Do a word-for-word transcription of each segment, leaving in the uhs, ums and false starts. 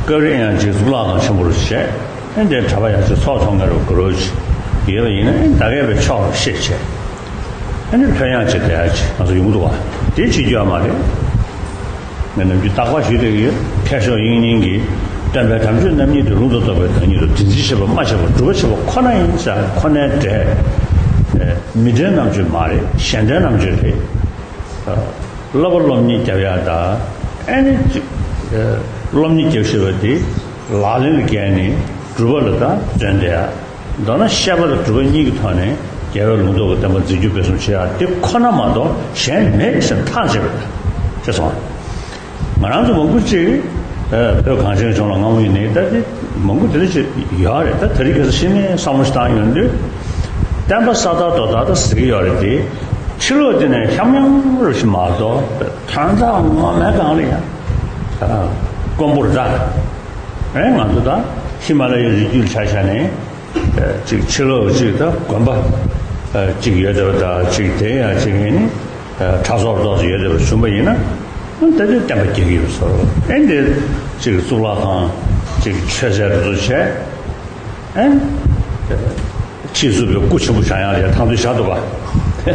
སྐབས་རེ་ཡང་ཅིག་གཙུག་ལག་ཁང་ཆེན་པོ་རུ་བྱས། ཨེ་འདྲའི་གྲྭ་པ་ཡང་ཅིག་ཚོགས་ཐོག་ངེ་རུ་དགོས་རོགས་ཅིག་ཡོད་པ་ཡིན་ན། ཨེ་ད་གས་པའི་ཕྱོགས་རུ་ཤེས་བྱས། ཨེ་འདྲའི་ཕན་ཡང་ཅིག་བསྡད་ཡ་ཅིག་ང་ཚོ་ཡོང་གི་འདུག་བ། དེ་བྱེད་རྒྱུ་ཡ་མ་རེད། ངས་ནམ་རྒྱུན་རྟག་པར་ཞུས་བསྡད་ཀྱི་ཡོད། མཁས་མཆོག་དབྱིག་གཉེན་གྱིས། སྟོན་པའི་དམ་ཆོས་རྣམ་གཉིས་ཏེ། ལུང་དང་རྟོགས་པའི་བདག་ཉིད་དོ། དེ་འཛིན་བྱེད་པ་སྨྲ་བྱེད་པ། སྒྲུབ་པ་བྱེད་པ་ཁོ་ན་ཡིན་ཟེར། ཁོ་ནའི་འགྲེལ། མི་འགྲེལ་རྣམ་དཔྱོད་མ་རེད། གཞན་འགྲེལ་རྣམ་དཔྱོད་རེད། བསླབ་པ་སློབ་གཉེར་རྒྱབ་ཡག་དང་། ཨེ་ནི་ཅིག་སློབ་གཉེར་རྒྱབ་ཤེས་པ་དེ་ལག་ལེན་ལ་བཀལ་ནས་སྒྲུབ་པ་ལ་ད་བརྩོན་བསྡད་ཡག་མདོར་ན་བཤད་པ་དང་སྒྲུབ་པ་གཉིས་ཀྱི་ཐོག་ནས་རྒྱལ་བའི་ལུང་རྟོགས་ཀྱི་བསྟན་པ་འཛིན་སྐྱོང་སྤེལ་གསུམ་བྱེད་ཡག་དེ་ཁོ་ན་མ་གཏོགས་གཞན་མེད་ཟེར་ཐག་བཅད་པ་རེད། ཤེས་སོང་། ང་རང་ཚོ་མང་པོ་ཅིག་ཨ་བོད་གངས་ཅན་ལྗོངས་ལ་སྔ་མོ་ཡིན་ནའི་ད་དེ་མང་པོ་དེ་འདྲ་ཅིག་ཡོད་རེད། ད་དེ་རིང་ཁ་སང་ཕྱི་ནས་བསམ་བློ་ཞིག་བཏང་ཡོང་དུས། བསྟན་པ་ས་དར་རྡོ་དར་ད་ཟེར་གྱི་ཡོད་རེད་དེ། ཕྱི་ལོགས་དེ་ནས་ཤམ་ཡང་རུ་ཞིག་མ་གཏོགས་དོན་དག་ངོ་མའི་སྒང་ལ་ཡང་དཀོན་པོ་རེད་ད། ཨེ་ང་ཚོ་ད་ཧི་མ་ལ་ཡའི་རི་རྒྱུད་ཆ་བཞག་ནས། ཅིག་ཕྱི་ལོགས་ཅིག་ད་དགོན་པ་ཅིག་ཡོད་བསྡད་པ་དང་། ཅིག་དེ་ཡང་ཅིག་ཡིན་ནི་གྲྭ་ཚོགས་ཏོག་ཙམ་ཡོད་བསྡད་པ་བྱུང་བ་ཡིན་ན། ད་དེ་བསྟན་པ་རྒྱས་ཀྱི་ཡོད་ཟེར། ཨེ་འདི་ཅིག་གཙུག་ལག་ཁང་ཅིག་མཆོད་རྫས་འདི་ཚོ་བྱས། ཨེ་ཕྱིས་སུ་བའི་སྐུ་ཆེན་པོ་བཞེངས་ཡག་ལ་ཡ་ཐང་དུ་བཞག་འདུག་ག་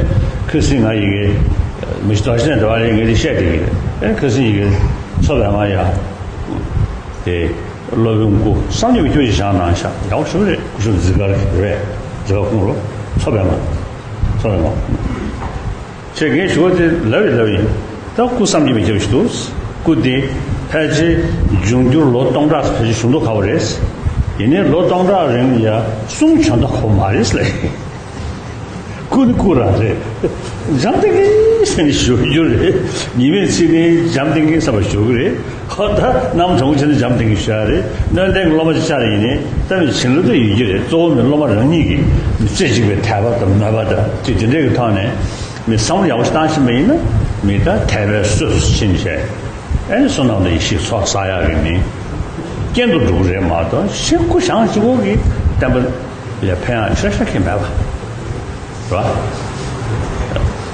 ཁ་སང་ང་ཡི་གེ་མི་ཤི་དོ་ཤི་ནས་འདྲ་བ་རེད། ངས་འདི་བཤད་བསྡད་ཀྱི་རེད། ཨེ་ཁ་སང་ཡི་གེ་མཚོ་པདྨ་ཡ་དེ། སློབ་དཔོན་སྐུ་བསམ་གྱིས་མི་ཁྱབ་པ་ཞིག་བཞེངས་གནང་ཤག་ཡག་པོ་ཞེ་པོ་རེད། སྐུ་ཞབས་འཛི་སྒར་གྱི་རེད། འཛི་སྒར་ཁོང་ལོ་མཚོ་པདྨ། མཚོ་པདྨ་ཞེས་ངས་ཞུ་བ་དེ་ལབ་ཡིན་ལབ་ཡིན། ད་སྐུ་བསམ་གྱིས་མི་ཁྱབ་པ་ཞིག་འདུག་སྐུ་དེ་ཕལ་ཆེར་འབྱུང་འགྱུར་ལོ་སྟོང་ཕྲག་ཕལ་ཆེར་བཞུགས་མདོག་ཁ་པོ་རེད། ཡིན་ནའི་ལོ་སྟོང་ཕྲག་རིང་ལ་ཡ་གསུང་བྱོན་མདོག་ཁ་པོ་མ་རེད་ལབ་ཡིན། སྐུ་ནི་སྐུ་རང་རེད། འཇམ་ཐིང་ངེ་ཟེར་ནས་ཞུ་རྒྱུ་རེད། ཉི་མའི་ཚིག་ནི་འཇམ་ཐིང་ངེ་ཟེར་བ་ཞུ་གི་རེད། ཧོ་ད་གནམ་གྲང་མོ་ཆེ་ན་འཇམ་ཐིང་ངེ་ཞུ་ཡ་རེད། སྣོད་ལྡན་གྱི་སློབ་མ་ཅིག་ཆགས་ཡིན་ནའི་ད་མི་བྱིན་རླབས་ད་ཡོད་ཀྱི་རེད། གཙོ་བོ་མི་སློབ་མ་རང་ཉིད་ཀྱིས་མི་རྩེ་གཅིག་པའི་དད་པ་དང་མོས་པ་དང་དེ་དེ་འདྲའི་གི་ཐོག་ནས་མི་བསམ་བློ་ཡག་པོ་ཞིག་བཏང་ཤེས་པ་ཡིན་ན་མི་ད་དད་པའི་གསོས་སུ་ཕྱིན་བྱས། ཨེ་ནི་བསོད་ནམས་དང་ཡེ་ཤེས་ཚོགས་བསགས་ཡག་གི་མི་རྐྱེན་དུ་འགྲོ་གི་རེད་མ་གཏོགས་ཤི་སྐུ་བཞེངས་གཅིག་པོ་གིས་བསྟན་པ་ལ་ཕན་ཡག་ཤོར་ཤོར་གི་མེད་པ་རེད་བ།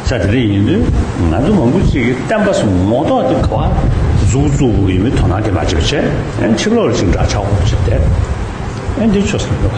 ས་དེ་འདྲ་ཡིན་དུས་ང་ཚོ་མང་པོ་ཅིག་གིས་བསྟན་པ་སོགས་ངོ་ཐོག་དེ་ག་བ་འཛུགས་བཙུགས་དགོས་ཡོད་མེད་དོ་སྣང་དེ་མ་བྱེད་པ་བྱས། ཨེ་ཕྱི་ལོགས་ལ་ཅིག་འདྲ་ཆགས་པོ་བྱེད་བསྡད། ཨེ་འདི་ཆོས་སུ་འདུག